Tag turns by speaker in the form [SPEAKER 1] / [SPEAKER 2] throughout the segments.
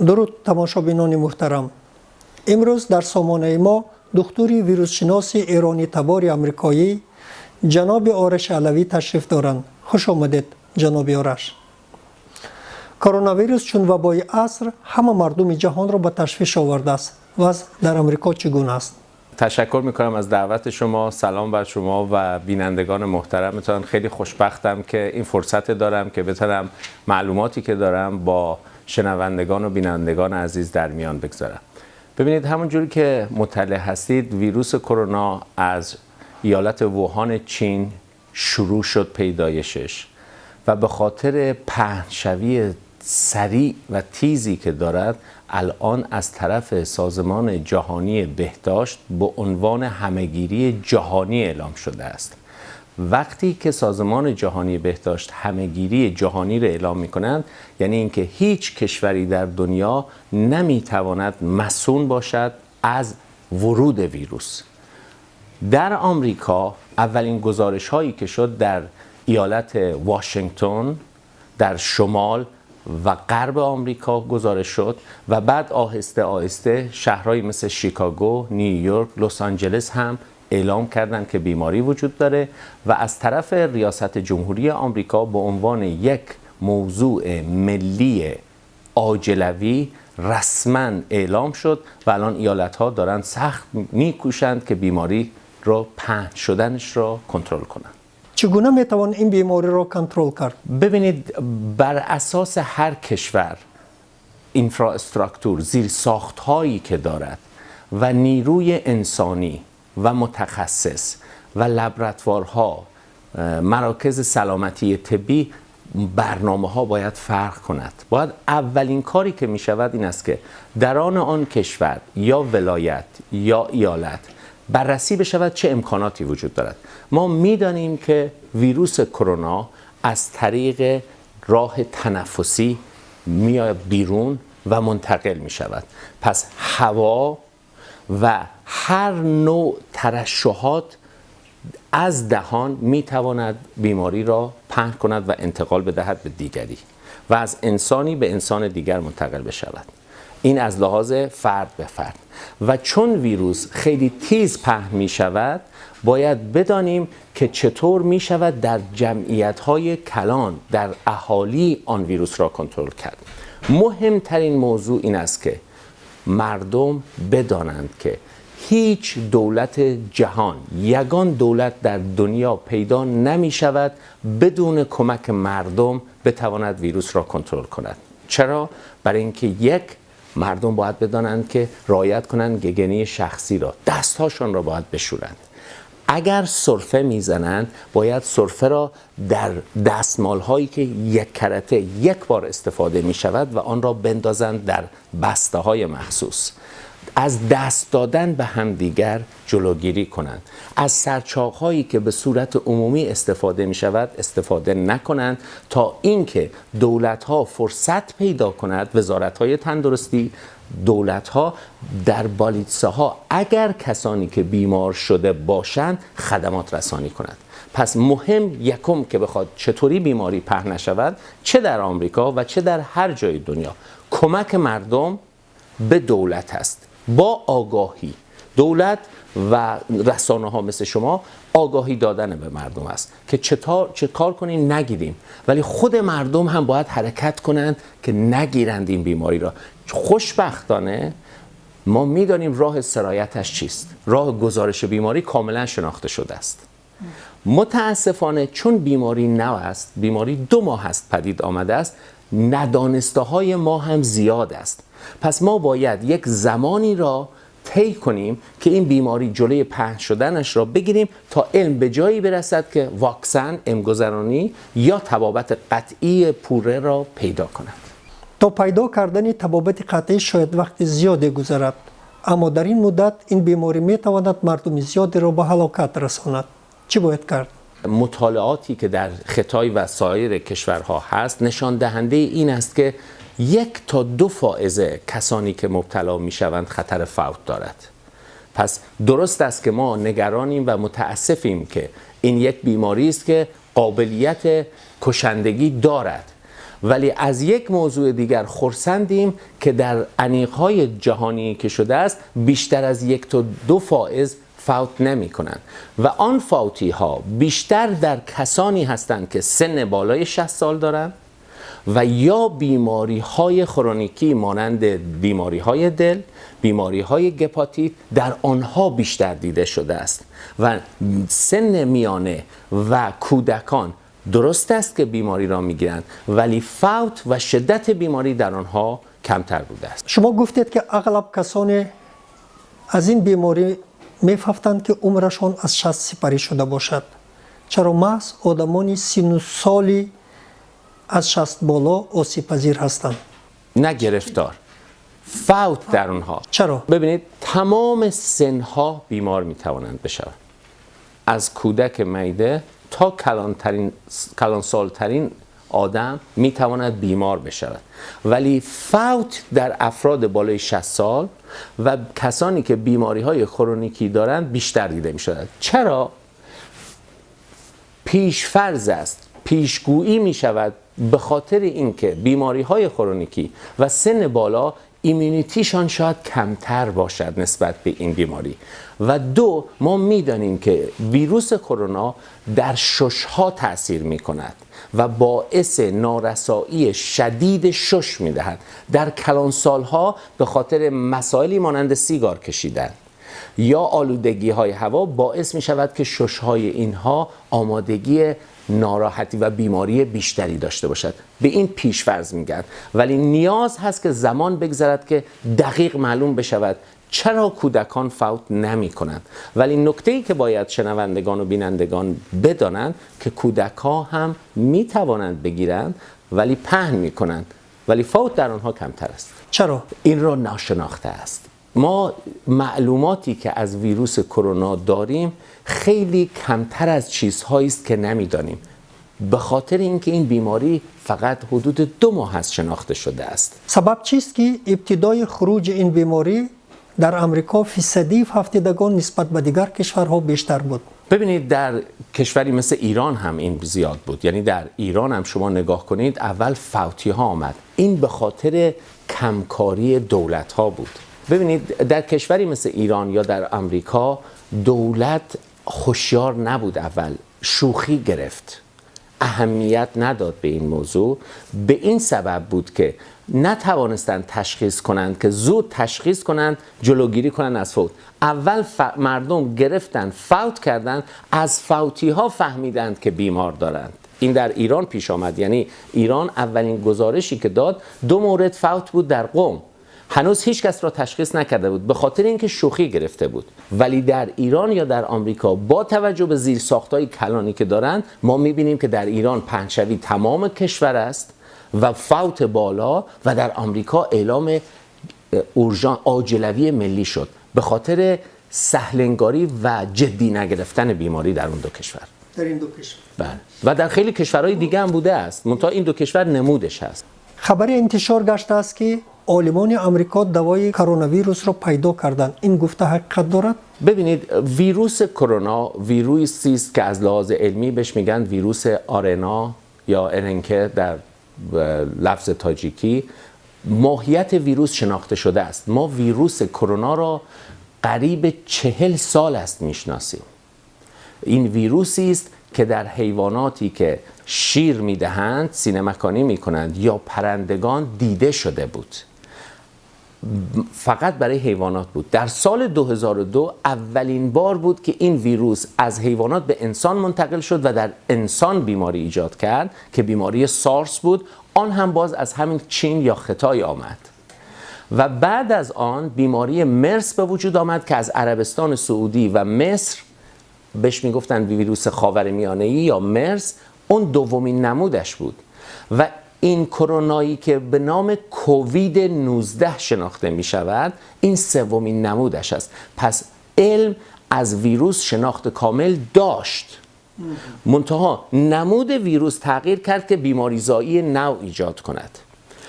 [SPEAKER 1] Дуруд, тамошобинони муҳтарам. Имрӯз дар сомонаи мо духтури вирусшиноси эронитабори амрикоӣ ҷаноби Ораши Алавӣ ташриф доранд. Хуш омадед, ҷаноби Ораш. Коронавирус чун вабои аср ҳама мардуми ҷаҳонро ба ташвиш овардааст. Вазъ дар Амрико чӣ гуна аст?
[SPEAKER 2] تشکر میکنم از دعوت شما. سلام بر شما و بینندگان محترمتان. خیلی خوشبختم که این فرصت دارم که بتونم معلوماتی که دارم با شنوندگان و بینندگان عزیز در میان بگذارم. ببینید، همونجوری که مطلع هستید، ویروس کرونا از ایالت ووهان چین شروع شد پیدایشش و به خاطر پهنشوی سریع و تیزی که دارد، الان از طرف سازمان جهانی بهداشت به عنوان همهگیری جهانی اعلام شده است. وقتی که سازمان جهانی بهداشت همهگیری جهانی را اعلام می کنند، یعنی اینکه هیچ کشوری در دنیا نمیتواند مصون باشد از ورود ویروس. در آمریکا اولین گزارش هایی که شد، در ایالت واشنگتن در شمال و غرب آمریکا گزارش شد و بعد آهسته آهسته شهرهایی مثل شیکاگو، نیویورک، لس آنجلس هم اعلام کردند که بیماری وجود داره و از طرف ریاست جمهوری آمریکا به عنوان یک موضوع ملی عاجلوی رسما اعلام شد و الان ایالت ها دارن سخت میکوشند که بیماری رو، پهن شدنش را کنترل کنند.
[SPEAKER 1] Чӣ гуна метавон ин бемориро контрол кард?
[SPEAKER 2] ببینید، بر اساس هر کشور infrastructure، زیر ساخت هایی که دارد و نیروی انسانی و متخصص و لابراتوارها، مراکز سلامتی طبی، برنامه ها باید فرق کند. باید اولین کاری که می شود این است که در آن کشور یا ولایت یا ایالت بررسی بشود چه امکاناتی وجود دارد. ما میدانیم که ویروس کرونا از طریق راه تنفسی میاد بیرون و منتقل می شود. پس هوا و هر نوع ترشحات از دهان می تواند بیماری را پهن کند و انتقال بدهد به دیگری و از انسانی به انسان دیگر منتقل بشود. این از لحاظ فرد به فرد. و چون ویروس خیلی تیز پهن می شود، باید بدانیم که چطور می شود در جمعیت های کلان، در اهالی آن ویروس را کنترل کرد. مهمترین موضوع این است که مردم بدانند که هیچ دولت جهان، یگان دولت در دنیا پیدا نمی شود بدون کمک مردم بتواند ویروس را کنترل کند. چرا؟ برای اینکه یک، مردم باید بدانند که رعایت کنند گگنی شخصی را، دستهاشان را باید بشورند. اگر سرفه میزنند، باید سرفه را در دستمال هایی که یک کرته، یک بار استفاده می شود و آن را بندازند در بسته های مخصوص. از دست دادن به همدیگر جلوگیری کنند. از سرچاق هایی که به صورت عمومی استفاده می شود استفاده نکنند تا اینکه دولت ها فرصت پیدا کند، وزارت های تندرستی، دولت ها در больница ها اگر کسانی که بیمار شده باشند خدمات رسانی کنند. پس مهم یکم که بخواد چطوری بیماری پهن نشود، چه در آمریکا و چه در هر جای دنیا، کمک مردم به دولت است با آگاهی دولت و رسانه ها مثل شما. آگاهی دادن به مردم است که چطور، چه کار کنیم نگیریم، ولی خود مردم هم باید حرکت کنند که نگیرند این بیماری را. خوشبختانه ما میدانیم راه سرایتش چیست. راه گزارش بیماری کاملا شناخته شده است. متاسفانه چون بیماری نو است، بیماری 2 ماه است پدید آمده است، ندانسته های ما هم زیاد است. پس ما باید یک زمانی را طی کنیم که این بیماری جلوی پهن شدنش را بگیریم تا علم به جایی برسد که واکسن، امگذرانی یا طبابت قطعی پوره را پیدا کند.
[SPEAKER 1] То пайдо кардани табобати қатъӣ шояд вақти зиёде гузарад, аммо дар ин муддат ин беморӣ метавонад мардуми зиёдеро ба ҳалокат расонад. Чӣ бояд кард?
[SPEAKER 2] مطالعاتی که در خطای و سایر کشورها هست نشان دهنده این است که 1 تا 2 فائزه کسانی که مبتلا می شوند خطر فوت دارد. پس درست است که ما نگرانیم و متاسفیم که این یک بیماری است که قابلیت کشندگی دارد. ولی از یک موضوع دیگر خرسندیم که در انیق‌های جهانی که شده است بیشتر از 1 تا 2 فائز فوت نمی کنند و آن فوتی ها بیشتر در کسانی هستند که سن بالای 60 سال دارند و یا بیماری های خرونیکی مانند بیماری های دل، بیماری های گپاتیت در آنها بیشتر دیده شده است و سن میانه و کودکان درست است که بیماری را میگیرند ولی فوت و شدت بیماری در آنها کمتر بوده است.
[SPEAKER 1] شما گفتید که اغلب کسانی از این بیماری می‌فهمند که عمرشان از 60 سپری شده باشد. چرا محض آدمان سن سالی از 60 بالا آسیب پذیر هستند؟
[SPEAKER 2] نه گرفتار، فوت در آنها.
[SPEAKER 1] چرا؟
[SPEAKER 2] ببینید تمام سنها بیمار میتوانند بشوند، از کودک میده تا کلانسالترین آدم میتواند بیمار بشود، ولی فوت در افراد بالای 60 سال و کسانی که بیماری های خرونیکی دارند بیشتر دیده می شود. چرا؟ پیشفرض است، پیشگویی می شود به خاطر اینکه بیماری های خرونیکی و سن بالا ایمیونیتیشان شاید کمتر باشد نسبت به این بیماری، و دو، ما میدانیم که ویروس کرونا در ششها تاثیر میکند و باعث نارسایی شدید شش میدهد. در کلانسالها به خاطر مسائلی مانند سیگار کشیدن یا آلودگی های هوا باعث می شود که ششهای اینها آمادگی ناراحتی و بیماری بیشتری داشته باشد. به این پیش‌فرض میگن، ولی نیاز هست که زمان بگذرد که دقیق معلوم بشود چرا کودکان فوت نمی کنند. ولی نکته‌ای که باید شنوندگان و بینندگان بدانند که کودک‌ها هم می توانند بگیرند ولی پهن می کنند، ولی فوت در آنها کمتر است.
[SPEAKER 1] چرا؟
[SPEAKER 2] این را ناشناخته است. ما معلوماتی که از ویروس کرونا داریم خیلی کمتر از چیزهایی است که نمیدانیم، به خاطر اینکه این بیماری فقط حدود 2 ماه از شناخته شده است.
[SPEAKER 1] سبب چیست که ابتدای خروج این بیماری در امریکا فیصدی فوتیدگان نسبت به دیگر کشورها بیشتر بود؟
[SPEAKER 2] ببینید در کشوری مثل ایران هم این زیاد بود، یعنی در ایران هم شما نگاه کنید اول فوتی ها آمد. این به خاطر کمکاری دولت ها بود. ببینید در کشوری مثل ایران یا در امریکا دولت هوشیار نبود، اول شوخی گرفت، اهمیت نداد به این موضوع. به این سبب بود که نتوانستند تشخیص کنند، که زود تشخیص کنند، جلوگیری کنند از فوت. اول مردم گرفتن، فوت کردند، از فوتی ها فهمیدند که بیمار دارند. این در ایران پیش آمد، یعنی ایران اولین گزارشی که داد 2 مورد فوت بود در قم، هنوز هیچ کس را تشخیص نکرده بود به خاطر اینکه شوخی گرفته بود. ولی در ایران یا در آمریکا با توجه به زیرساخت‌های کلانی که دارند، ما می‌بینیم که در ایران پهنشوی تمام کشور است و فوت بالا، و در آمریکا اعلام اورژان عاجلوی ملی شد به خاطر سهلنگاری و جدی نگرفتن بیماری در اون 2 کشور.
[SPEAKER 1] در این 2 کشور.
[SPEAKER 2] بله، و در خیلی کشورهای دیگه هم بوده است، منتها این 2 کشور نمودش هست.
[SPEAKER 1] خبر انتشار گشته است که عالمان آمریکا دوای کرونا ویروس را پیدا کردند. این گفته حقیقت دارد؟
[SPEAKER 2] ببینید ویروس کرونا ویروسی است که از لحاظ علمی بهش میگن ویروس آرنا یا ارنکه در لفظ تاجیکی. ماهیت ویروس شناخته شده است. ما ویروس کرونا را قریب 40 سال است میشناسیم. این ویروسی است که در حیواناتی که شیر میدهند، سینه مکانی میکنند یا پرندگان دیده شده بود. فقط برای حیوانات بود. در سال 2002 اولین بار بود که این ویروس از حیوانات به انسان منتقل شد و در انسان بیماری ایجاد کرد که بیماری سارس بود. آن هم باز از همین چین یا خطای آمد و بعد از آن بیماری مرس به وجود آمد که از عربستان سعودی و مصر بهش میگفتن ویروس خاورمیانه‌ای یا مرس، اون دومین نمودش بود. و این کرونایی که به نام کووید 19 شناخته می شود این سومین نمودش است. پس علم از ویروس شناخت کامل داشت، منتها نمود ویروس تغییر کرد که بیماریزایی نو ایجاد کند.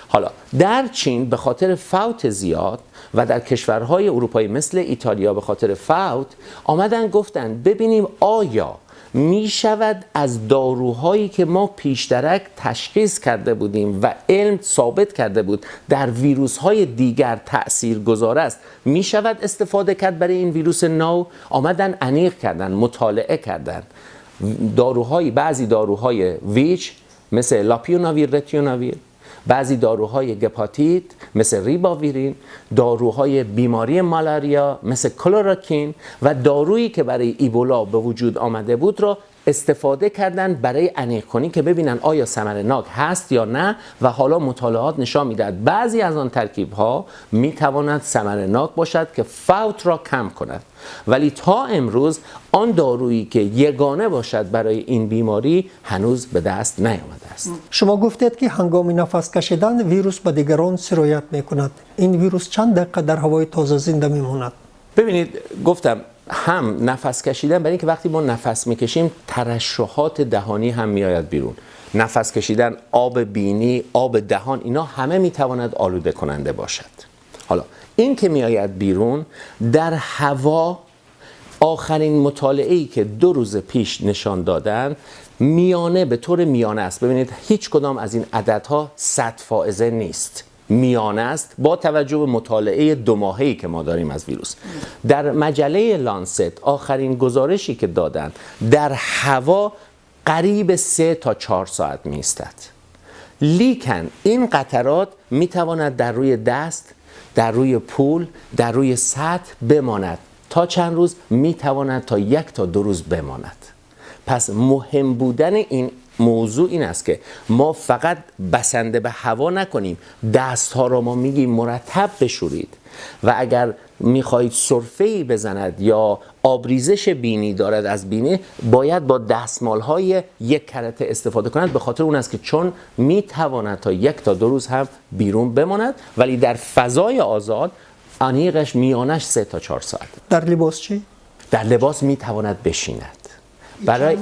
[SPEAKER 2] حالا در چین به خاطر فوت زیاد و در کشورهای اروپایی مثل ایتالیا به خاطر فوت آمدن گفتن ببینیم آیا می شود از داروهایی که ما پیشترک تشخیص کرده بودیم و علم ثابت کرده بود در ویروس های دیگر تأثیر گذار است، می شود استفاده کرد برای این ویروس نو. آمدن انیق کردن، مطالعه کردن داروهای، بعضی داروهای ویچ مثل لاپیوناویر، رتیوناویر، بعضی داروهای گپاتیت مثل ریباویرین، داروهای بیماری مالاریا مثل کلوراکین و دارویی که برای ایبولا به وجود آمده بود را استفاده کردن برای انیق کنی که ببینن آیا ثمرناک هست یا نه. و حالا مطالعات نشان میدهد بعضی از آن ترکیب ها میتواند ثمرناک باشد که فوت را کم کند، ولی تا امروز آن دارویی که یگانه باشد برای این بیماری هنوز به دست نیامده است.
[SPEAKER 1] شما گفتید که هنگام نفس کشیدن ویروس به دیگران سرایت میکند. این ویروس چند دقیقه در هوای تازه زنده میماند؟
[SPEAKER 2] ببینید، گفتم هم نفس کشیدن، برای اینکه وقتی ما نفس میکشیم ترشحات دهانی هم میآید بیرون. نفس کشیدن، آب بینی، آب دهان، اینا همه میتواند آلوده کننده باشد. حالا این که میآید بیرون در هوا، آخرین مطالعه‌ای که 2 روز پیش نشان دادن میانه، به طور میانه است. ببینید هیچ کدام از این عددها 100 فائزه نیست، میانه است با توجه به مطالعه 2 ماهه‌ای که ما داریم از ویروس. در مجله لانست آخرین گزارشی که دادن در هوا قریب 3 تا 4 ساعت می ایستد. لیکن این قطرات می تواند در روی دست، در روی پول، در روی سطح بماند تا چند روز، می تواند تا 1 تا 2 روز بماند. پس مهم بودن این موضوع این است که ما فقط بسنده به هوا نکنیم، دستها را ما میگیم مرتب بشورید و اگر میخواهید سرفه‌ای بزند یا آبریزش بینی دارد از بینی، باید با دستمال‌های 1 کرته استفاده کند، به خاطر اون است که چون میتواند تا 1 تا 2 روز هم بیرون بماند، ولی در فضای آزاد انیقش میانش 3 تا 4 ساعت.
[SPEAKER 1] در لباس چی؟
[SPEAKER 2] در لباس میتواند بشیند. برای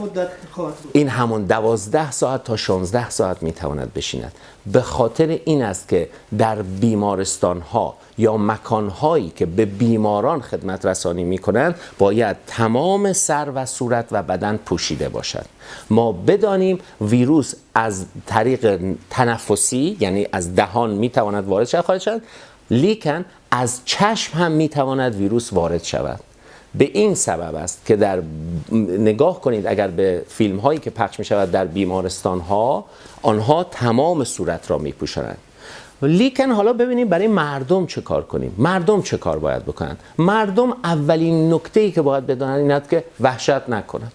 [SPEAKER 2] این همون 12 ساعت تا 16 ساعت میتواند بشیند. به خاطر این است که در بیمارستان ها یا مکان هایی که به بیماران خدمت رسانی میکنند باید تمام سر و صورت و بدن پوشیده باشد. ما بدانیم ویروس از طریق تنفسی، یعنی از دهان میتواند وارد شود، خارج شود، لیکن از چشم هم میتواند ویروس وارد شود. به این سبب است که در نگاه کنید اگر به فیلم هایی که پخش می شود در بیمارستان ها، آنها تمام صورت را می پوشانند. لیکن حالا ببینیم برای مردم چه کار کنیم، مردم چه کار باید بکنند. مردم اولین نکته‌ای که باید بدانند این است که وحشت نکنند،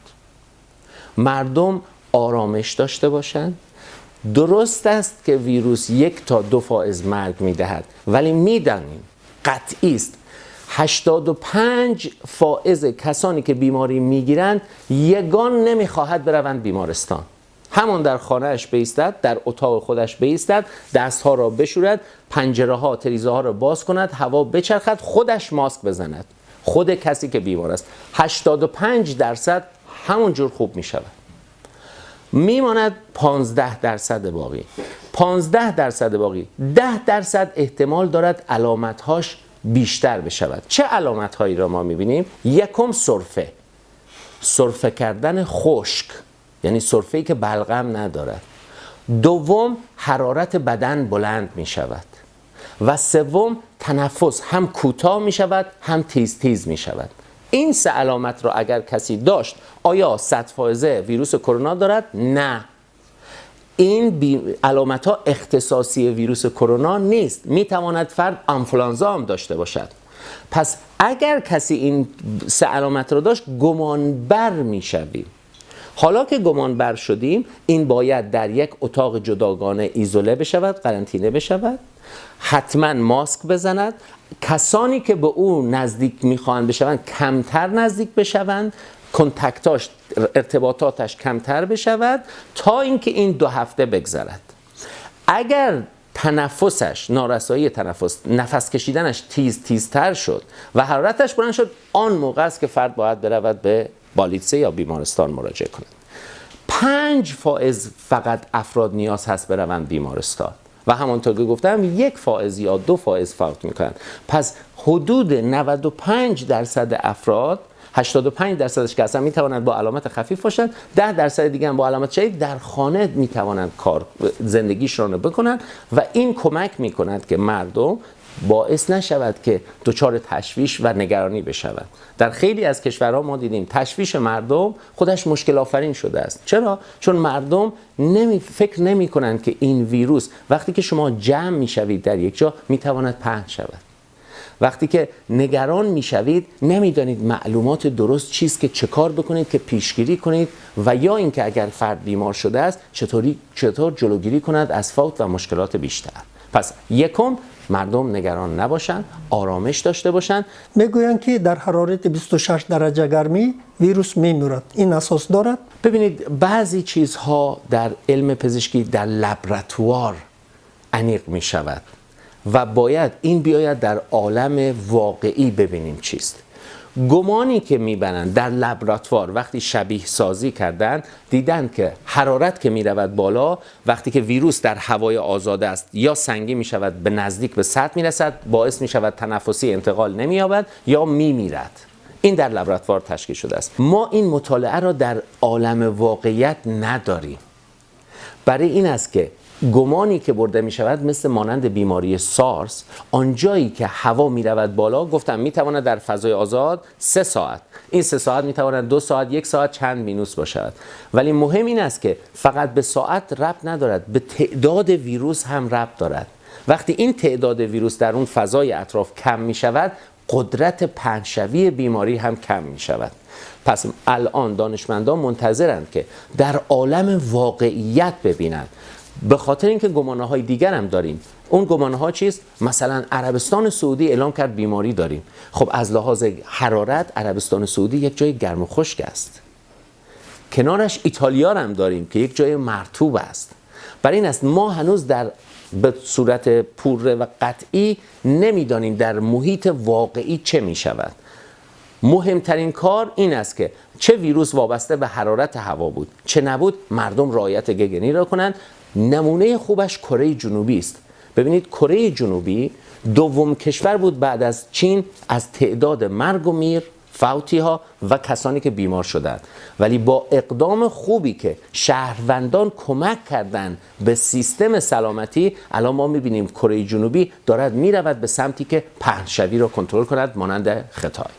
[SPEAKER 2] مردم آرامش داشته باشند. درست است که ویروس 1 تا 2 فائز مرگ می دهد، ولی می دانیم قطعی است 85 فائز کسانی که بیماری میگیرند یگان نمیخواهد بروند بیمارستان، همان در خانهش بایستد، در اتاق خودش بایستد، دستها را بشورد، پنجره ها، تریزه ها را باز کند، هوا بچرخد، خودش ماسک بزند، خود کسی که بیمار است. 85% همونجور خوب میشود. میماند 15% باقی. 15% باقی، 10% احتمال دارد علامتهاش بیشتر بشود. چه علامت هایی را ما میبینیم؟ یکم سرفه، سرفه کردن خشک، یعنی سرفه‌ای که بلغم ندارد. دوم حرارت بدن بلند میشود و سوم تنفس هم کوتاه میشود هم تیز تیز میشود. این 3 علامت را اگر کسی داشت، آیا 100 فائزه ویروس کرونا دارد؟ نه، این علامت ها اختصاصی ویروس کرونا نیست، میتواند فرد آنفولانزا هم داشته باشد. پس اگر کسی این 3 علامت را داشت، گمانبر میشویم. حالا که گمانبر شدیم، این باید در یک اتاق جداگانه ایزوله بشود، قرنطینه بشود، حتما ماسک بزند، کسانی که به او نزدیک میخواهند بشوند کمتر نزدیک بشوند، contact اش، ارتباطاتش کمتر بشود تا اینکه این 2 هفته بگذرد. اگر تنفسش، نارسایی تنفس، نفس کشیدنش تیز تیزتر شد و حرارتش بلند شد، آن موقع است که فرد باید برود به بالیتسه یا بیمارستان مراجعه کند. 5 فائز فقط افراد نیاز هست بروند بیمارستان و همانطور که گفتم 1 فائز یا 2 فائز فوت میکنند. پس حدود 95% افراد 85 درصدش که اصلا میتوانند با علامت خفیف باشند، 10% دیگه هم با علامت شدید در خانه میتوانند کار زندگیشون رو بکنند و این کمک میکند که مردم باعث نشود که دچار تشویش و نگرانی بشوند. در خیلی از کشورها ما دیدیم تشویش مردم خودش مشکل آفرین شده است. چرا؟ چون مردم فکر نمی کنند که این ویروس وقتی که شما جمع میشوید در یک جا میتواند پهن شود. وقتی که نگران میشوید، نمیدانید معلومات درست چیست که چه کار بکنید که پیشگیری کنید و یا اینکه اگر فرد بیمار شده است، چطور جلوگیری کند از فوت و مشکلات بیشتر. پس یکم، مردم نگران نباشند، آرامش داشته باشند.
[SPEAKER 1] میگویند که در حرارت 26 درجه گرمی ویروس میمیرد. این اساس دارد؟
[SPEAKER 2] ببینید، بعضی چیزها در علم پزشکی در لابراتوار انیق می شود و باید این بیاید در عالم واقعی ببینیم چیست. گمانی که میبرند، در لابراتوار وقتی شبیه سازی کردن، دیدن که حرارت که میرود بالا، وقتی که ویروس در هوای آزاد است یا سنگی میشود، به نزدیک به سطح میرسد، باعث میشود تنفسی انتقال نمییابد یا میمیرد. این در لابراتوار تشکیل شده است. ما این مطالعه را در عالم واقعیت نداریم. برای این است که گمانی که برده می شود، مثل مانند بیماری سارس، آنجایی که هوا می رود بالا، گفتم می تواند در فضای آزاد 3 ساعت، این 3 ساعت می تواند 2 ساعت، یک ساعت، چند مینوس باشد، ولی مهم این است که فقط به ساعت ربط ندارد، به تعداد ویروس هم ربط دارد. وقتی این تعداد ویروس در اون فضای اطراف کم می شود، قدرت پهنشوی بیماری هم کم می شود. پس الان دانشمندان منتظرند که در عالم واقعیت ببینند، به خاطر اینکه گمانه های دیگر هم داریم. اون گمانه ها چیست؟ مثلا عربستان سعودی اعلام کرد بیماری داریم. خب، از لحاظ حرارت عربستان سعودی یک جای گرم و خشک است. کنارش ایتالیا هم داریم که یک جای مرطوب است. برای این است ما هنوز در به صورت پوره و قطعی نمیدانیم در محیط واقعی چه می شود. مهمترین کار این است که چه ویروس وابسته به حرارت هوا بود چه نبود، مردم رعایت گگنی را کنند. نمونه خوبش کره جنوبی است. ببینید، کره جنوبی دوم کشور بود بعد از چین از تعداد مرگ و میر، فوتی ها و کسانی که بیمار شدند، ولی با اقدام خوبی که شهروندان کمک کردند به سیستم سلامتی، الان ما میبینیم کره جنوبی دارد میرود به سمتی که پهنشوی را کنترل کند، مانند ختای.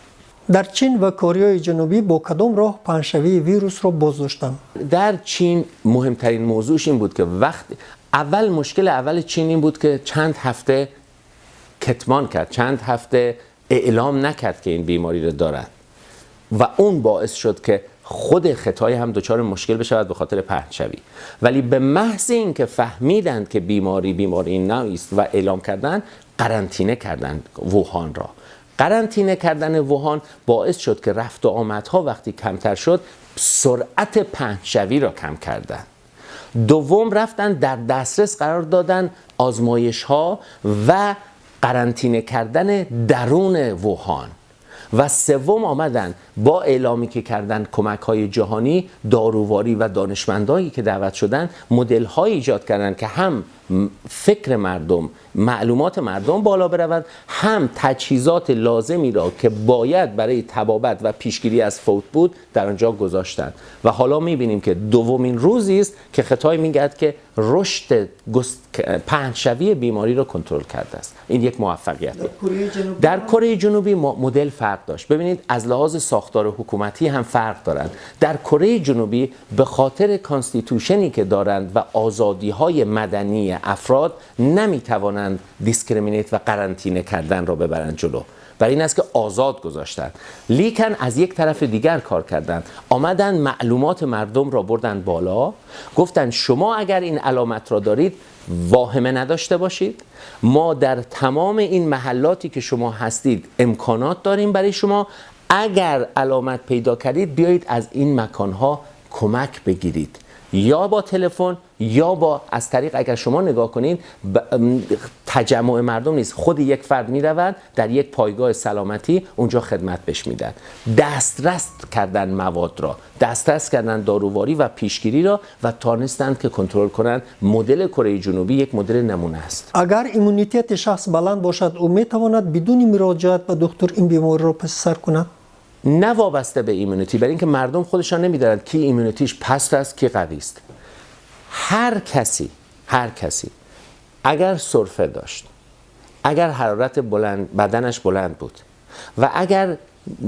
[SPEAKER 1] Дар Чин ва Кореяи Ҷанубӣ бо кадом роҳ паҳншавии вирусро боздоштанд?
[SPEAKER 2] در چین مهمترین موضوعش این بود که وقت اول، مشکل اول چین این بود که چند هفته کتمان کرد، چند هفته اعلام نکرد که این بیماری رو دارد و اون باعث شد که خود ختای هم دچار مشکل بشود به خاطر پهنشوی. ولی به محض اینکه فهمیدند که بیماری بیماری نویی است و اعلام کردن، قرنطینه کردند ووهان را. قرنطینه کردن ووهان باعث شد که رفت و آمدها وقتی کمتر شد، سرعت پهنشوی را کم کردند. دوم، رفتن در دسترس قرار دادن آزمایش ها و قرنطینه کردن درون ووهان و سوم، آمدن با اعلامی که کردن، کمک های جهانی، داروواری و دانشمندایی که دعوت شدن، مدل های ایجاد کردن که هم فکر مردم، معلومات مردم بالا برود، هم تجهیزات لازمی را که باید برای طبابت و پیشگیری از فوت بود در آنجا گذاشتند و حالا میبینیم که دومین روزی است که ختای میگه که رشد پهنشوی بیماری را کنترل کرده است. این یک موفقیت بود. در کره جنوبی مدل فرق داشت. ببینید، از لحاظ ساختار حکومتی هم فرق دارند. در کره جنوبی به خاطر constitution ی که دارند و آزادی های مدنی افراد، نمیتوانند discriminate و قرنطینه کردن را ببرند جلو. برای این است که آزاد گذاشتند. لیکن از یک طرف دیگر کار کردند، آمدن معلومات مردم را بردن بالا، گفتن شما اگر این علامت را دارید واهمه نداشته باشید، ما در تمام این محلاتی که شما هستید امکانات داریم برای شما. اگر علامت پیدا کردید، بیایید از این مکانها کمک بگیرید، یا با تلفن یا با از طریق، اگر شما نگاه کنید، تجمع مردم نیست، خود یک فرد میرود در یک پایگاه سلامتی، اونجا خدمت بهش میدن. دسترس کردن مواد را، دسترس کردن داروواری و پیشگیری را و تانستند که کنترل کنند. مدل کره جنوبی یک مدل نمونه است.
[SPEAKER 1] Агар иммунитети шахс баланд бошад, ӯ метавонад бидуни муроҷиат ба духтур ин бемориро паси сар кунад?
[SPEAKER 2] نه وابسته به immunity، برای اینکه مردم خودشان نمیدانند کی immunity ش پست است، کی قوی است. هر کسی اگر سرفه داشت، اگر حرارت بلند بدنش بلند بود و اگر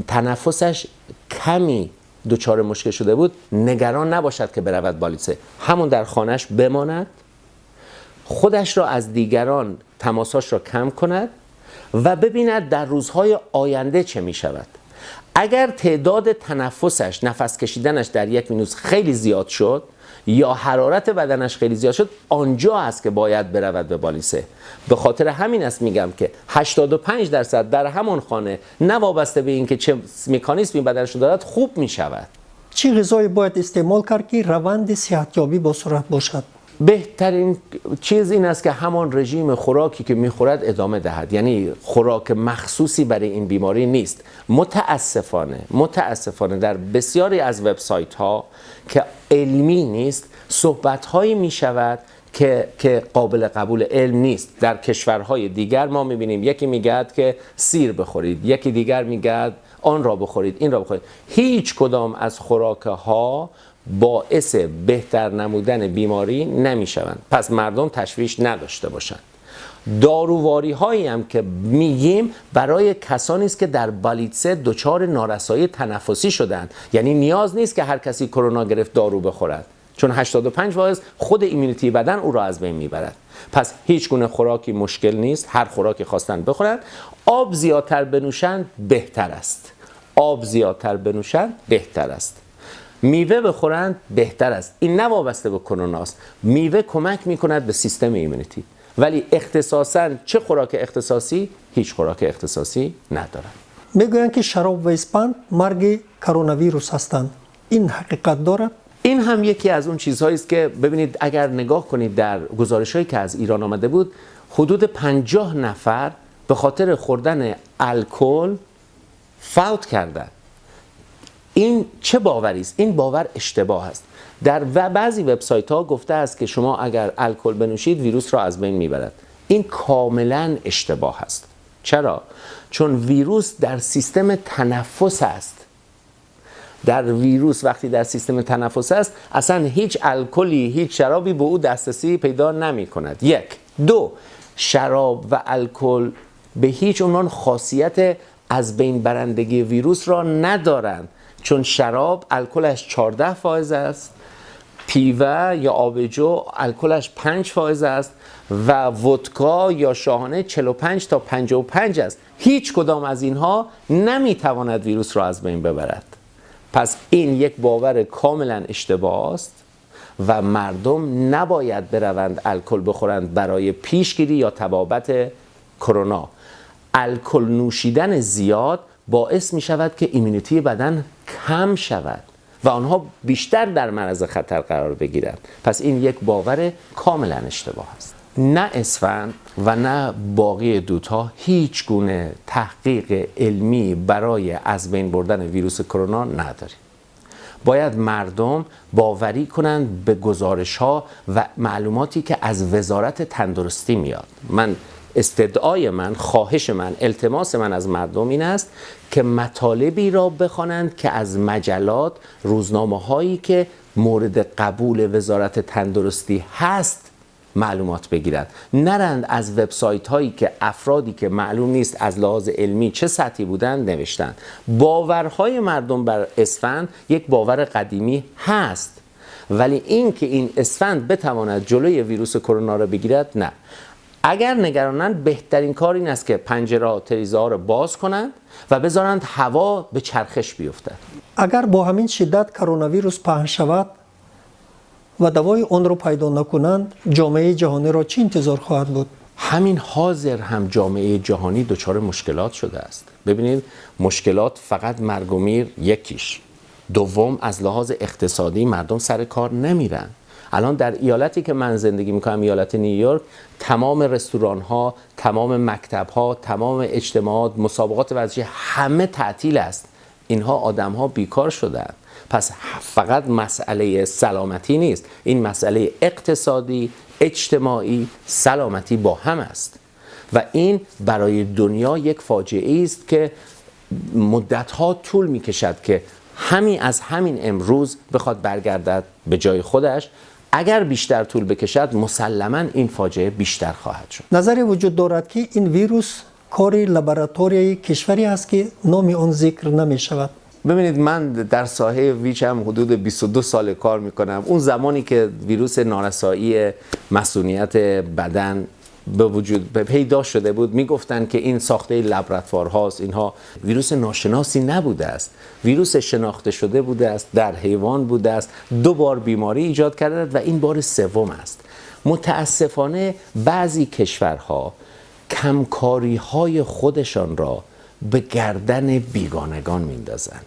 [SPEAKER 2] تنفسش کمی دچار مشکل شده بود، نگران نباشد که برود بالنیتسه. همون در خانهش بماند، خودش را از دیگران تماساش را کم کند و ببیند در روزهای آینده چه می شود. اگر تعداد تنفسش، نفس کشیدنش در یک minute خیلی زیاد شد یا حرارت بدنش خیلی زیاد شد، آنجا است که باید برود به بالنیتسه. به خاطر همین است میگم که 85% در همان خانه، نه وابسته به اینکه چه مکانیزمی بدنش دارد، خوب میشود.
[SPEAKER 1] Чӣ ғизое бояд истеъмол кард, ки раванди сиҳатёбӣ босуръат бошад?
[SPEAKER 2] بهترین چیز این است که همان رژیم خوراکی که میخورد ادامه دهد، یعنی خوراک مخصوصی برای این بیماری نیست. متاسفانه در بسیاری از وبسایت ها که علمی نیست، صحبت هایی میشود که قابل قبول علم نیست. در کشورهای دیگر ما میبینیم یکی میگه که سیر بخورید، یکی دیگر میگه آن را بخورید، این را بخورید. هیچ کدام از خوراک ها باعث بهتر نمودن بیماری نمیشوند. پس مردم تشویش نداشته باشند. داروواری هایی هم که میگیم برای کسانی است که در بالنیتسه دچار نارسایی تنفسی شدند، یعنی نیاز نیست که هر کسی کرونا گرفت دارو بخورد، چون 85 فایز خود immunity بدن او را از بین میبرد. پس هیچ گونه خوراکی مشکل نیست، هر خوراکی خواستن بخورند. آب زیادتر بنوشند بهتر است. آب زیادتر بنوشند بهتر است. میوه بخورند بهتر است. این نه وابسته به کرونا است. میوه کمک میکند به سیستم immunity، ولی اختصاصا چه خوراک اختصاصی؟ هیچ خوراک اختصاصی ندارد.
[SPEAKER 1] Мегӯянд, ки шароб ва испанд марги коронавирус ҳастанд. Ин ҳақиқат дорад?
[SPEAKER 2] این هم یکی از اون چیزهایی است که ببینید، اگر نگاه کنید در گزارش هایی که از ایران آمده بود، حدود 50 نفر به خاطر خوردن الکل فوت کردند. این چه باوری است؟ این باور اشتباه است. در بعضی وبسایت ها گفته است که شما اگر الکل بنوشید ویروس را از بین میبرد. این کاملا اشتباه است. چرا؟ چون ویروس در سیستم تنفس است. در ویروس وقتی در سیستم تنفس است، اصلا هیچ الکلی، هیچ شرابی به او دسترسی پیدا نمی کند. یک. دو، شراب و الکل به هیچ عنوان خاصیت از بین برندگی ویروس را ندارند، چون شراب الکلش 14 فایز است، پیوه یا آبجو الکلش 5 فایز است و ودکا یا شاهانه 45 تا 55 است. هیچ کدام از اینها نمیتواند ویروس را از بین ببرد. پس این یک باور کاملا اشتباه است و مردم نباید بروند الکل بخورند برای پیشگیری یا طبابت کرونا. الکل نوشیدن زیاد باعث می شود که immunity بدن کم شود و آنها بیشتر در معرض خطر قرار بگیرند. پس این یک باور کاملا اشتباه است. نه اسفند و نه باقی دودها هیچ گونه تحقیق علمی برای از بین بردن ویروس کرونا نداریم. باید مردم باوری کنند به گزارش ها و معلوماتی که از وزارت تندرستی میاد. من استدعای من، خواهش من، التماس من از مردم این است که مطالبی را بخوانند که از مجلات، روزنامه هایی که مورد قبول وزارت تندرستی هست معلومات بگیرند. نرند از وبسایت هایی که افرادی که معلوم نیست از لحاظ علمی چه سطحی بودند نوشتند. باورهای مردم بر اسفند یک باور قدیمی هست، ولی این که این اسفند بتواند جلوی ویروس کرونا را بگیرد، نه. اگر نگرانند، بهترین کار این است که پنجره، تریزه ها رو باز کنند و بذارند هوا به چرخش بیفتد.
[SPEAKER 1] Агар бо ҳамин шиддат коронавирус паҳн шавад ва давои онро пайдо накунанд, ҷомеаи ҷаҳониро чӣ интизор хоҳад буд?
[SPEAKER 2] همین حاضر هم جامعه جهانی دچار مشکلات شده است. ببینید، مشکلات فقط مرگ و میر یکیش، دوم از لحاظ اقتصادی مردم سر کار نمیرن. الان در ایالتی که من زندگی میکنم، ایالت نیویورک، تمام رستوران ها، تمام مکتب ها، تمام اجتماعات، مسابقات ورزشی همه تعطیل است. اینها آدم ها بیکار شدن. پس فقط مسئله سلامتی نیست، این مسئله اقتصادی، اجتماعی، سلامتی با هم است و این برای دنیا یک فاجعه است که مدت ها طول میکشد که همین از همین امروز بخواد برگردد به جای خودش. اگر بیشتر طول بکشد، مسلما این فاجعه بیشتر خواهد شد.
[SPEAKER 1] Назаре вуҷуд дорад, ки ин вирус кори лабораторияи кишваре аст, ки номи он зикр намешавад.
[SPEAKER 2] ببینید، من در ساحه ویچ هم حدود 22 سال کار میکنم. اون زمانی که ویروس نارسایی مصونیت بدن به وجود پیدا شده بود، میگفتن که این ساخته لابراتوار هاست. اینها ویروس ناشناسی نبوده است، ویروس شناخته شده بوده است، در حیوان بوده است، دو بار بیماری ایجاد کرده و این بار سوم است. متاسفانه بعضی کشورها کمکاری های خودشان را به گردن بیگانگان میندازند.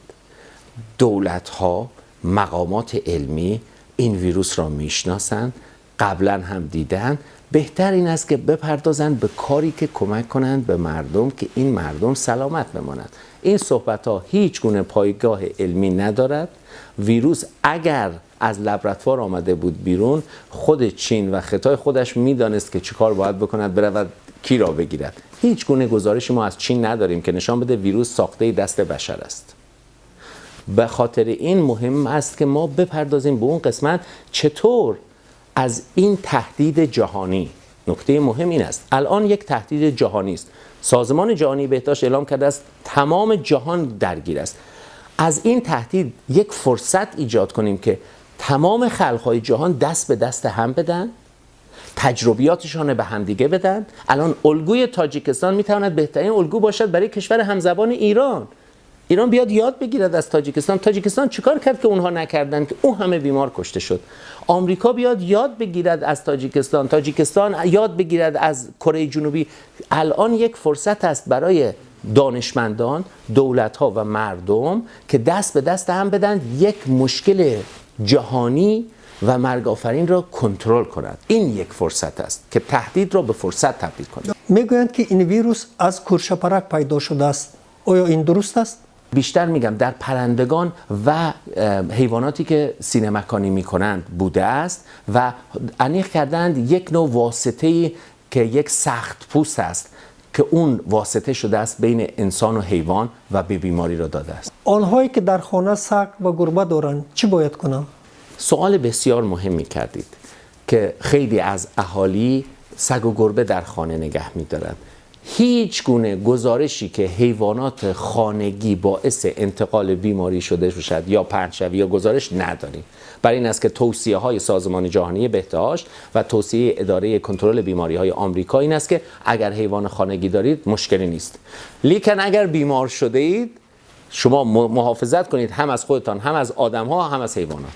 [SPEAKER 2] دولت ها، مقامات علمی این ویروس را میشناسند، قبلا هم دیدن. بهتر این است که بپردازند به کاری که کمک کنند به مردم که این مردم سلامت بمانند. این صحبت ها هیچ گونه پایگاه علمی ندارد. ویروس اگر از لابراتوار آمده بود بیرون، خود چین و خطای خودش میدانست که چیکار باید بکند، برود کی را بگیرد. هیچ گونه گزارشی ما از چین نداریم که نشان بده ویروس ساخته دست بشر است. به خاطر این مهم است که ما بپردازیم به اون قسمت، چطور از این تهدید جهانی. نکته مهم این است، الان یک تهدید جهانی است. سازمان جهانی بهداشت اعلام کرده است تمام جهان درگیر است. از این تهدید یک فرصت ایجاد کنیم که تمام خلقهای جهان دست به دست هم بدن، تجربیاتشان به همدیگه بدن. الان الگوی تاجیکستان میتواند بهترین الگو باشد برای کشور همزبان ایران. ایران بیاد یاد بگیرد از تاجیکستان. تاجیکستان چیکار کرد که اونها نکردن که او همه بیمار کشته شد؟ آمریکا بیاد یاد بگیرد از تاجیکستان، تاجیکستان یاد بگیرد از کره جنوبی. الان یک فرصت است برای دانشمندان، دولت‌ها و مردم که دست به دست هم بدن، یک مشکل جهانی و مرگ آفرین را کنترل کند. این یک فرصت است که تهدید را به فرصت تبدیل کند.
[SPEAKER 1] Мегӯянд, ки ин вирус аз кӯршапарак пайдо шудааст. Оё ин дуруст аст?
[SPEAKER 2] بیشتر میگم، در پرندگان و حیواناتی که سینه مکانی میکنند بوده است و انیق کردند یک نوع واسطه که یک سخت پوست است که اون واسطه شده است بین انسان و حیوان و به بیماری را داده است.
[SPEAKER 1] Онҳое ки дар хона саг ва гурба доранд, чӣ бояд кунанд?
[SPEAKER 2] سوال بسیار مهمی کردید که خیلی از اهالی سگ و گربه در خانه نگه می‌دارند. هیچ گونه گزارشی که حیوانات خانگی باعث انتقال بیماری شده باشد یا پهنشوی یا گزارش نداریم. برای این است که توصیه های سازمان جهانی بهداشت و توصیه اداره کنترل بیماری های آمریکا این است که اگر حیوان خانگی دارید مشکلی نیست، لیکن اگر بیمار شده اید شما محافظت کنید، هم از خودتان، هم از آدم ها، هم از حیوانات.